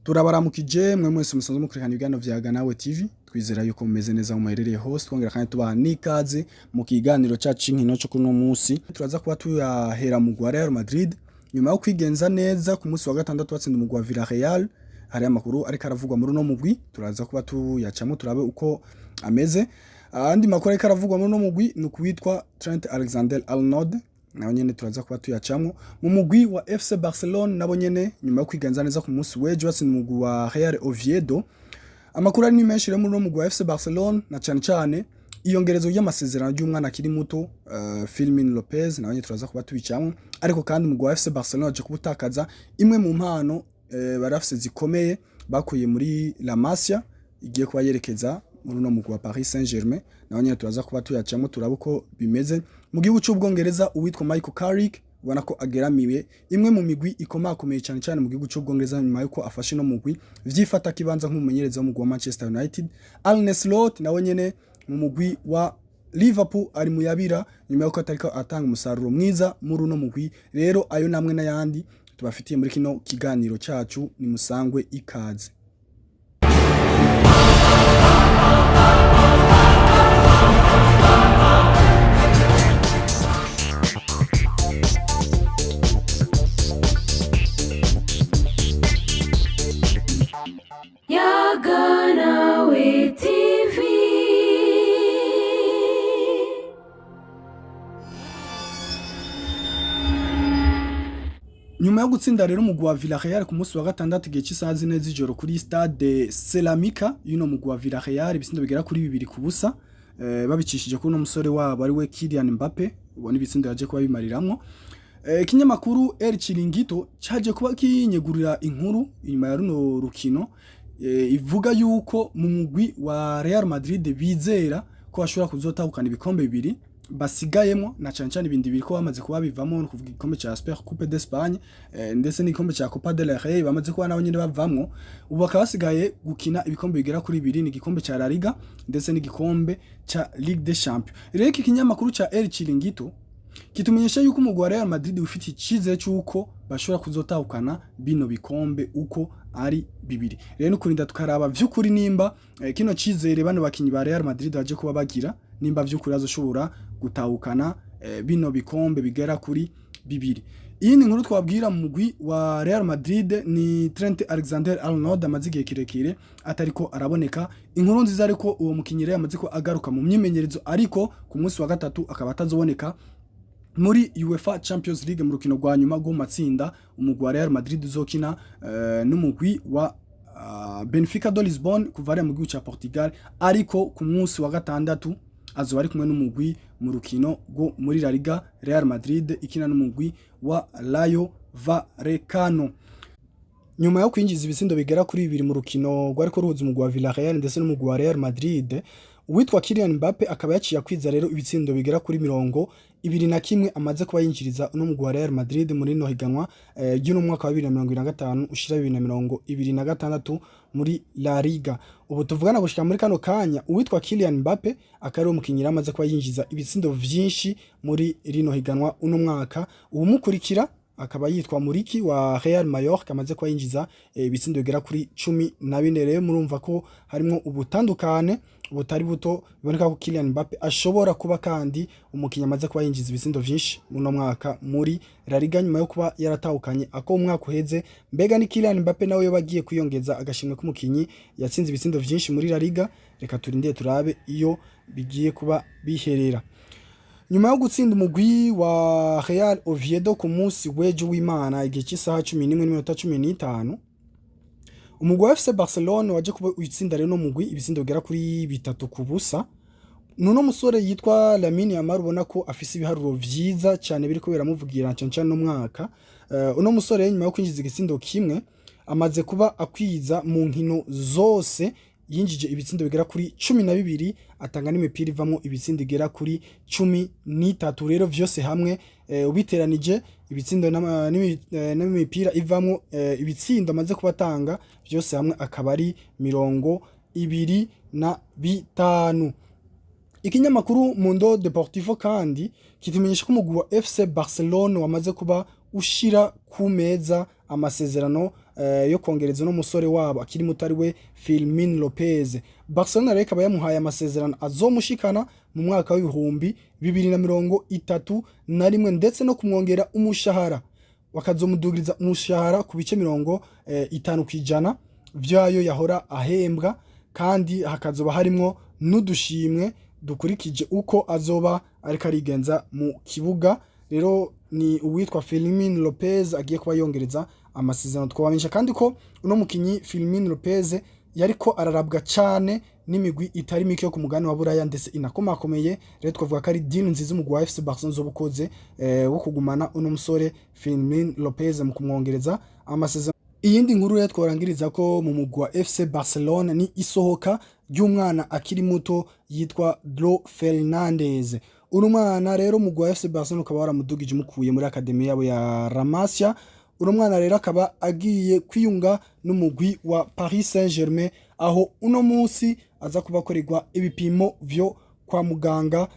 Turabaramukije mwe mwese musanzwe mukurikirana ibiganiro vya Ganawe TV. Twizera yuko mumeze neza aho muherereye hose, twongera kandi tubaha n'ikaze mu kiganiro cacu c'inkino co kuno musi. Turaza kuba tuyahera mu gwa Real Madrid nyuma yo kwigenza neza ku munsi wa gatandatu batsinda umugwi wa Villarreal. Hari amakuru ariko aravugwa muri uno mugwi, turaza kuba tuyacamo turabe uko ameze. Andi makuru ariko aravugwa muri uno mugwi ni ukuwitwa Trent Alexander-Arnold, nawe nyene turaza kuba tuyacamo. Mu mugwi wa FC Barcelone nabo nyene nyuma yo kwigenza neza ku munsi w'ejo batsinda umugwi wa Real Oviedo. Amakuru ari ni menshi rero muri uno mugwi wa FC Barcelone, na cane cane iyongerezo ry'amasezerano ry'umwana akiri muto Firmin Lopez, nawe nyene turaza kuba tubicamwo. Ariko kandi umugwi wa FC Barcelone waje kubutakaza imwe mu mpano bari bafise zikomeye bakuye muri La Masia, igiye kuba yerekeza muri uno mugwi wa Paris Saint-Germain, nawe nyene turaza kuba tuyacamwo turabe uko bimeze. Mu gihugu c'Ubwongereza uwitwa Michael Carrick ubona ko ageramiwe imwe mu migwi ikomakomeye cyane cyane mu gihugu c'Ubwongereza nyuma yuko afashe no mugwi vyifata kibanza nk'umumenyereza w'umugwi wa Manchester United. Arne Slot nawe nyene mu mugwi wa Liverpool ari muyabira nyuma yuko atariko atanga umusaruro mwiza muri uno mugwi. Rero ayo namwe n'ayandi tubafitiye muri kino kiganiro cacu, ni musangwe ikaze. Yaganawe TV. Nyuma yo gutsinda rero umugwi wa Villarreal ku munsi wa gatandatu igihe cy'isaha 4 z'ijoro kuri stade Ceramica y'uno mugwi wa Villarreal, ibitsindo bigera kuri 2-0, babicishije kuri uno musore wabo ari we Kylian Mbappe, ubona ibitsindo yaje kuba bimariramwo. Ikinyamakuru El Chiringuito caje kuba kinyegurira inkuru inyuma ya runo rukino, ivuga yuko mu mugwi wa Real Madrid bizera ko bashobora kuzotahukana ibikombe bibiri basigayemo, na cane cane ibindi biri ko bamaze kuba bivamo, ni ukuvuga igikombe ca Super Coupe d'Espagne ndetse n'igikombe ca Copa del Rey bamaze kuba nabo nyene bavamwo. Ubu bakaba basigaye gukina ibikombe bigera kuri bibiri, ni igikombe ca La Liga ndetse n'igikombe ca Ligue des Champions. Rero iki kinyamakuru ca El Chiringuito kitumenyesha yuko umugwi wa Real Madrid ufite icizere c'uko bashobora kuzotahukana bino bikombe uko ari bibiri. Rero nukurinda tukaraba vy'ukuri nimba kino cizere bano bakinyi ba Real Madrid baje kuba bagira, nimba vy'ukuri bazoshobora gutahukana bino bikombe bigera kuri bibiri. Iyi ni inkuru twabwira mu mugwi wa Real Madrid ni Trent Alexander-Arnold amaze igihe kirekire atariko araboneka. Inkuru nziza ariko uwo mukinyi rero amaze ko agaruka mu myimenyerezo, ariko ku munsi wa gatatu akaba atazoboneka muri UEFA Champions League mu rukino rwa nyuma rwo mu matsinda umugwi wa Real Madrid uzokina n'umugwi wa Benfica de Lisbonne kuva hariya mu gihugu ca Portugal. Ariko ku munsi wa gatandatu azoba ari kumwe n'umugwi mu rukino rwo muri La Liga, Real Madrid ikina n'umugwi wa Rayo Vallecano. Nyuma yo kwinjiza ibitsindo bigera kuri bibiri mu rukino rwariko ruhuza umugwi wa Villarreal ndetse n'umugwi wa Real Madrid, uwitwa Kylian Mbappe akaba yaciye akwiza rero ibitsindo bigera kuri 21 amaze kuba yinjiriza uno mugwi wa Real Madrid muri rino higanwa ry'uno mwaka wa 2025 ushira 2026 muri La Liga. Ubu tuvugana gushika muri kano kanya, uwitwa Kylian Mbappe akaba ari umukinyi amaze kuba yinjiza ibitsindo vyinshi muri rino higanwa uno mwaka. Uwumukurikira akaba yitwa Muriki wa Real Mallorca amaze kuba yinjiza ibitsindo bigera kuri 14. Rero murumva ko harimwo ubutandukane butari buto, biboneka ko Kylian Mbappe ashobora kuba kandi umukinyi amaze kuba yinjiza ibitsindo vyinshi muno mwaka muri La Liga nyuma yo kuba yaratahukanye ako umwaka uheze. Mbega ni Kylian Mbappe nawe yoba agiye kwiyongeza agashimwe k'umukinyi yatsinze ibitsindo vyinshi muri La Liga? Reka turindire turabe iyo bigiye kuba biherera. Nyuma yo gutsinda umugwi wa Real Oviedo ku munsi w'ejo w'Imana igihe cy'isaha 11:15, umugwi wa FC Barcelone waje kuba utsinda rero no mugwi ibitsindo bigera kuri 3-0. Nuno musore yitwa Lamine Yamal ubona ko afise ibiharuro vyiza cyane biriko biramuvugira cyane cyane no mwaka. Uno musore nyuma yo kwinjiza igitsindo kimwe amaze kuba akwiza mu nkino zose yinjije ibitsindo bigera kuri 12, atanga n'imipira ivamwo ibitsindo igera kuri 13. Rero vyose hamwe ubiteranije ibitsindo n'imipira ivamwo ibitsindo amaze kubatanga vyose hamwe akaba ari 25. Ikinyamakuru Mundo Deportivo kandi kitumenyesha ko umugwi wa FC Barcelone wamaze kuba ushira ku meza amasezerano yo kongereza n'umusore wabo akiri muto ari we Fermin Lopez. Barcelona rero ikaba yamuhaye amasezerano azomushikana mu mwaka w'2031, ndetse no kumwongera umushahara, bakazomudugiriza umushahara ku bice 50% vyayo yahora ahembwa, kandi hakazoba harimwo n'udushimwe dukurikije uko azoba ariko arigenza mu kibuga. Rero ni uwitwa Fermin Lopez agiye kuba yongereza amasezerano. Twabamenyesha kandi ko uno mukinyi Fermin Lopez yariko ararabwa cane n'imigwi itari mike yo ku mugabane wa Buraya, ndetse inakomakomeye. Rero twavuga ko ari deal nziza umugwi wa FC Barcelona uzoba ukoze wo kugumana uno musore Fermin Lopez mu kumwongereza amasezerano. Iyindi nkuru rero tworangiriza ko mu mugwi wa FC Barcelona ni isohoka ry'umwana akiri muto yitwa Dro Fernandez. Uno mwana rero, umugwi wa FC Barcelona ukaba waramudugije umukuye muri academy yabo ya La Masia. Uno mwana rero akaba agiye kwiyunga n'umugwi wa Paris Saint-Germain, aho uno munsi aza kuba akorerwa ibipimo vyo kwa muganga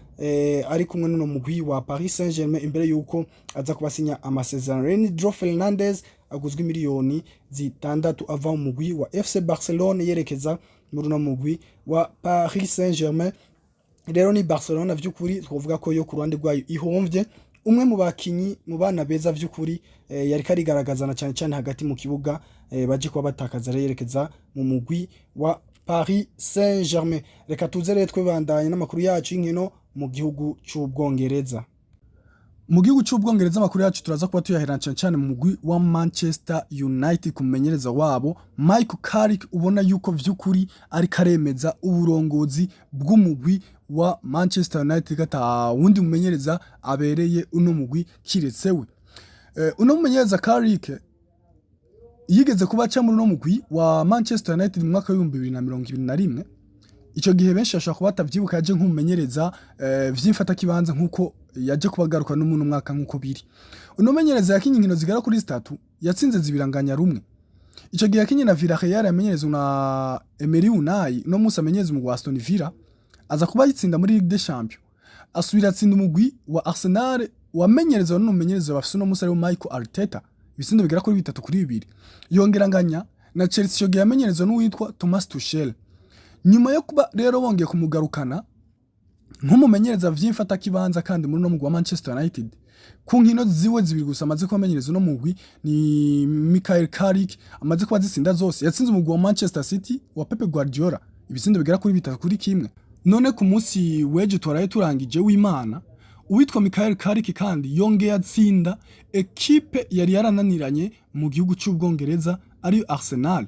ari kumwe n'uno mugwi wa Paris Saint-Germain imbere yuko aza kubasinya amasezerano. Rero ni Dro Fernandez aguzwe miliyoni 6, ava mu mugwi wa FC Barcelone yerekeza muri uno mugwi wa Paris Saint-Germain. Rero ni Barcelona vy'ukuri twovuga ko yo ku ruhande rwayo ihomvye umwe mu bakinyi, mu bana beza vy'ukuri yariko arigaragaza na cyane cyane hagati mu kibuga, baje kuba batakaza rero yerekeza mu mugwi wa Paris Saint-Germain. Reka tuze rero twibandanye n'amakuru yacu y'inkino mu gihugu c'Ubwongereza. Mu gihugu c'Ubwongereza, amakuru yacu turaza kuba tuyaherana cyane cyane mu mugwi wa Manchester United, ku mumenyereza wabo Michael Carrick, ubona yuko vy'ukuri ariko aremeza uburongozi bw'umugwi wa Manchester United, ata wundi mumenyereza abereye uno mugwi kiretse we. Uno mumenyereza Carrick yigeze kuba aca muri uno mugwi wa Manchester United mu mwaka w'2021. Ico gihe benshi bashobora kuba batavyibuka, yaje nk'umumenyereza vy'imfatakibanza, nk'uko yaje kubagaruka no muno mwaka nk'uko biri. Uno mumenyereza yakinye inkino zigera kuri zitatu, yatsinze zibiri, anganya rumwe. Ico gihe yakinye na Villarreal yamenyerezwa na Emery Unai, uno munsi amenyereza umugwi wa Aston Villa, aza kuba yitsinda muri Ligue des Champions. Asubira atsinda umugwi wa Arsenal wamenyerezwa n'uno mumenyereza bafise uno munsi, ariwe Michael Arteta, ibitsindo bigera kuri 3-2. Yongera anganya na Chelsea, ico gihe yamenyerezwa n'uwitwa Thomas Tuchel. Nyuma yo kuba rero bongeye kumugarukana nk'umumenyereza vy'imfatakibanza kandi muri uno mugwi wa Manchester United, ku nkino ziwe zibiri gusa amaze kuba amenyereza uno mugwi, ni Michael Carrick amaze kuba azitsinda zose. Yatsinze umugwi wa Manchester City wa Pep Guardiola ibitsindo bigera kuri 3-1. None ku munsi w'ejo twaraye turangije w'Imana, uwitwa Michael Carrick kandi yongeye atsinda ekipe yari yarananiranye mu gihugu c'Ubwongereza, ariyo Arsenal.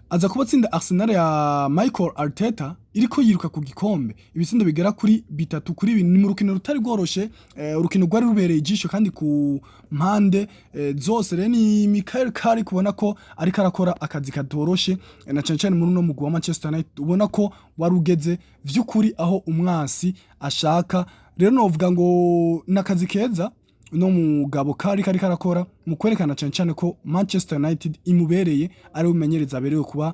Aza kuba atsinda Arsenal ya Michael Arteta iriko yiruka ku gikombe ibitsindo bigera kuri 3-2. Ni mu rukino rutari rworoshe, urukino rwari rubereye ijisho kandi ku mpande zose. Rero ni Michael Carrick ubona ko ariko arakora akazi katoroshe, na cane cane muri uno mugwi wa Manchester United, ubona ko wari ugeze vy'ukuri aho umwansi ashaka. Rero novuga ngo nakazi keza uno mugabo Carrick ariko arakora mu kwerekana cane cane ko Manchester United imubereye, ari umenyereza aberewe kuba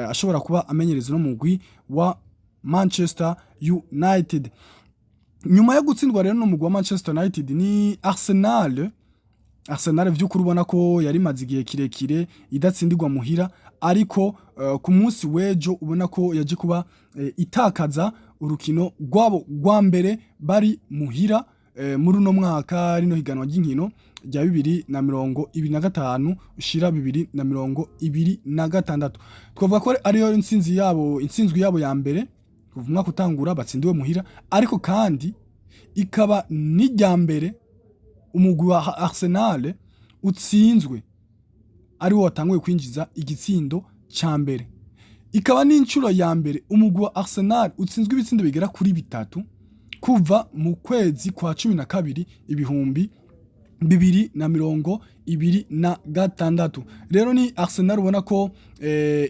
ashobora kuba amenyereza uno mugwi wa Manchester United. Nyuma yo gutsindwa rero n'umugwi wa Manchester United, ni Arsenal. Arsenal vy'ukuri ubona ko yari imaze igihe kirekire idatsindirwa muhira, ariko ku munsi w'ejo ubona ko yaje kuba itakaza urukino rwabo rwa mbere bari muhira muri uno mwaka, rino higanwa ry'inkino rya 2025 ushira 2026. Twavuga ko ariyo intsinzi yabo, intsinzwi yabo ya mbere kuva umwaka utangura batsindiwe muhira, ariko kandi ikaba n'irya mbere umugwi wa Arsenal utsinzwe ari wo watanguye kwinjiza igitsindo ca mbere, ikaba n'inshuro ya mbere umugwi wa Arsenal utsinzwe ibitsindo bigera kuri bitatu kuva mu kwezi kwa 12 2026. Rero ni Arsenal ubona ko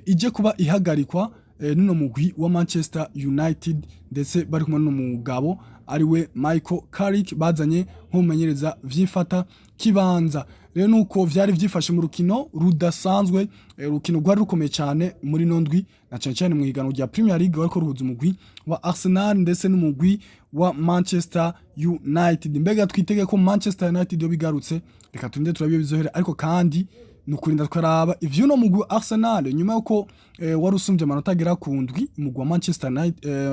ije kuba ihagarikwa n'uno mugwi wa Manchester United, ndetse bari kumwe n'uno mugabo ariwe Michael Carrick bazanye nk'umumenyereza vy'imfata kibanza. Rero nuko vyari vyifashe mu rukino rudasanzwe, urukino rwari rukomeye cyane muri no ndwi, na cyane cyane mu higanwa rya Premier League wariko ruhuza umugwi wa Arsenal ndetse n'umugwi wa Manchester United. Mbega twitege ko Manchester United yo bigarutse? Reka turinde turabe bizohera, ariko kandi Ni ukurinda tukaraba ivy'uno mugwi wa Arsenal nyuma yuko wari usumbye amanota agera ku 7 umugwi wa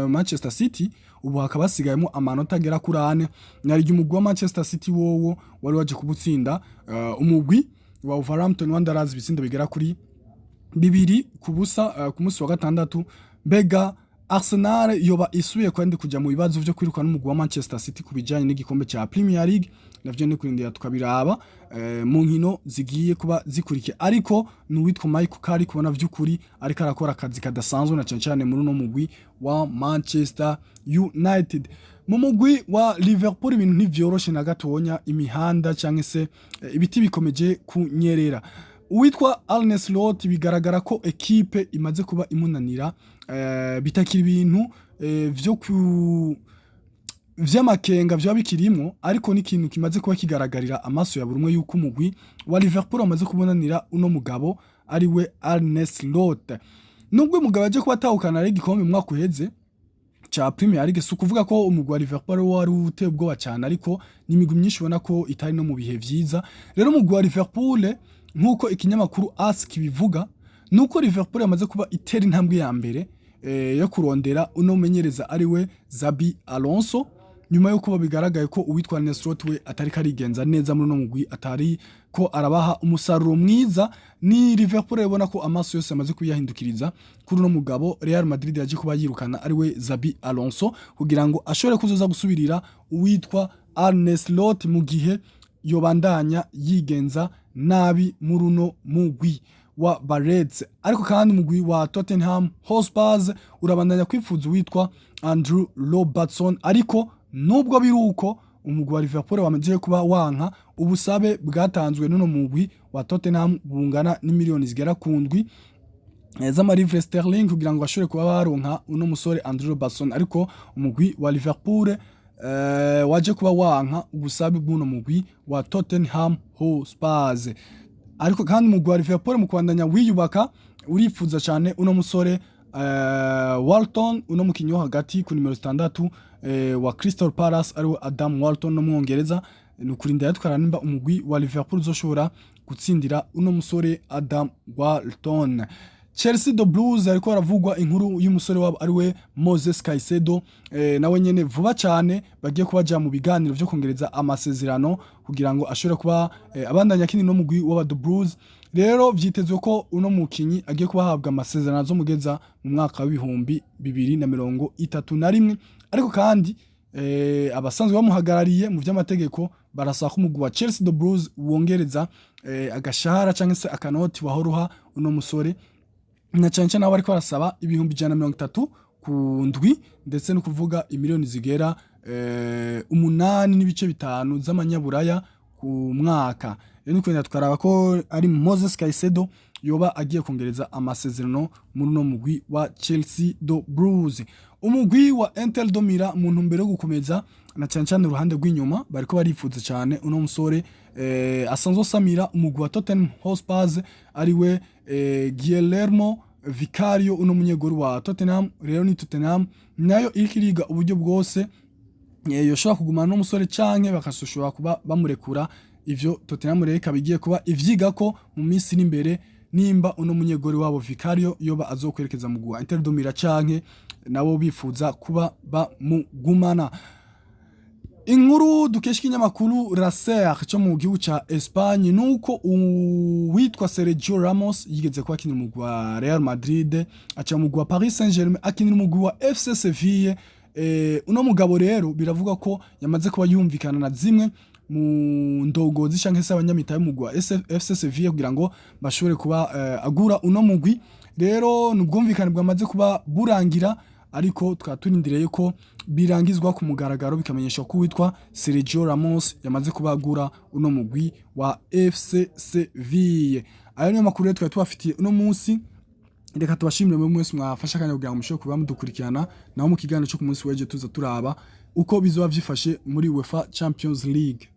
Manchester City. Ubu hakaba hasigayemo amanota agera kuri 4, naryo umugwi wa Manchester City wowo wari waje kubutsinda umugwi wa Wolverhampton Wanderers ibitsindo bigera kuri 2-0 ku munsi wa gatandatu. Mbega Arsenal yoba isubiye kandi kuja mu bibazo vyo kwirukana n'umugwi wa Manchester City ku bijanye n'igikombe ca Premier League? Navyo ni kurindira tukabiraba mu nkino zigiye kuba zikurikiye. Ariko ni uwitwa Michael Carrick kubona vy'ukuri ariko arakora akazi kadasanzwe, na cane cane muri uno mugwi wa Manchester United. Mu mugwi wa Liverpool ibintu ntivyoroshe na gatonya, imihanda canke se ibiti bikomeje kunyerera. Uwitwa Arne Slot bigaragara ko ekipe imaze kuba imunanira, bitakiri ibintu vyo ku vy'amakenga vyoba bikirimwo, ariko ni ikintu kimaze kuba kigaragarira amaso ya buri umwe yuko umugwi wa Liverpool wamaze kubonanira uno mugabo ari we Arne Slot. Nubwo uyu mugabo aje kuba atahukana ari igikombe mu mwaka uheze ca Premier League, si ukuvuga ko umugwi wa Liverpool wari uteye ubwoba cyane, ariko ni imigwi myinshi ubona ko itari no mu bihe vyiza. Rero umugwi wa Liverpool, nk'uko ikinyamakuru AS kibivuga, nuko Liverpool yamaze kuba itera intambwe ya mbere yo kurondera uno mumenyereza ari we Xabi Alonso, nyuma yuko bigaragaye ko uwitwa Arne Slot we atari karigenza neza muri uno mugwi, atari ko arabaha umusaruro mwiza. Ni Liverpool ibona ko amaso yose amaze kuyahindukiriza kuri uno mugabo Real Madrid yaje kuba yirukana, ari we Xabi Alonso, kugira ngo ashobore kuzoza gusubirira uwitwa Arne Slot mu gihe yobandanya yigenza nabi muri uno mugwi wa Bareds. Ariko kandi umugwi wa Tottenham Hotspur urabandanya kwifuza uwitwa Andrew Robertson. Ariko nubwo biri uko, umugwi wa Liverpool wamaze kuba wanka ubusabe bwatanzwe n'uno mugwi wa Tottenham bungana n'imiliyoni zigera ku 7 z'amalivre sterling kugira ngo bashobore kuba baronka uno musore Andrew Robertson. Ariko umugwi wa Liverpool waje kuba wanka ubusabe bw'uno mugwi wa Tottenham Hotspur. Ariko kandi umugwi wa Liverpool mu kubandanya wiyubaka urifuza cyane uno musore Walton, uno mukinyi wo hagati ku nimero 6 wa Crystal Palace, ariwe Adam Wharton no mwongereza. Ni ukurinda yatwara nimba umugwi wa Liverpool uzoshobora gutsindira uno musore Adam Wharton. Chelsea the Blues, ariko haravugwa inkuru y'umusore wabo ariwe Moses Caicedo, nawe nyene vuba cyane bagiye kubaja mu biganiro vyo kongereza amasezerano kugira ngo ashobore kuba abandanya akina no mugwi w'aba the Blues. Rero vyitezwe ko uno mukinyi agiye kubahabwa amasezerano azomugeza mu mwaka wa 2031. Ariko kandi abasanzwe bamuhagarariye mu vy'amategeko barasaba ko umugwi wa Chelsea the Blues wongereza agashahara canke se akanoti wahora uno musore, na cyane cyane aho bariko barasaba 130,000 ku ndwi, ndetse no kuvuga imiliyoni zigera 8.5 z'amanyaburaya ku mwaka. Rero ni kugenda tukaraba ko ari Moses Caicedo yoba agiye kongereza amasezerano muri uno mugwi wa Chelsea the Blues. Umugwi wa Inter de Milan, mu ntumbero yo gukomeza na cyane cyane uruhande rw'inyuma, bariko barifuza cyane uno musore asanzwe asamira umugwi wa Tottenham Hotspur, ariwe Guillermo Vicario, uno munyegori wa Tottenham. Rero ni Tottenham nayo iriko iriga uburyo bwose yoshobora kugumana n'umusore canke bakashobora kuba bamurekura. Ivyo Tottenham rero ikaba igiye kuba ivyigako mu minsi iri imbere, nimba uno munyegori wabo Vicario yoba azokwerekeza mu wa Inter de Milan canke nabo bifuza kuba bamugumana. Inkuru dukesha ikinyamakuru La Ser cyo mu gihugu ca Espagne nuko uwitwa Sergio Ramos yigeze kuba akinira umugwi wa Real Madrid, aca mu mugwi wa Paris Saint-Germain, akinira umugwi wa FC Seville. Uno mugabo rero biravuga ko yamaze kuba yumvikana na zimwe mu ndongozi canke se abanyamitahe y'umugwi wa FC Seville kugira ngo bashobore kuba agura uno mugwi. Rero ni ubwumvikane bwamaze kuba burangira, ariko tukaba turindiriye ko birangizwa ku mugaragaro, bikamenyeshwa ko uwitwa Sergio Ramos yamaze kuba agura uno mugwi wa FC Seville. Ayo niyo makuru rero twari tubafitiye uno munsi. Reka tubashimire muri mwese mwafashe akanya kugira ngo mushobore kuba mudukurikirana. Naho mu kiganiro cyo ku munsi w'ejo tuza turaba uko bizoba vyifashe muri UEFA Champions League.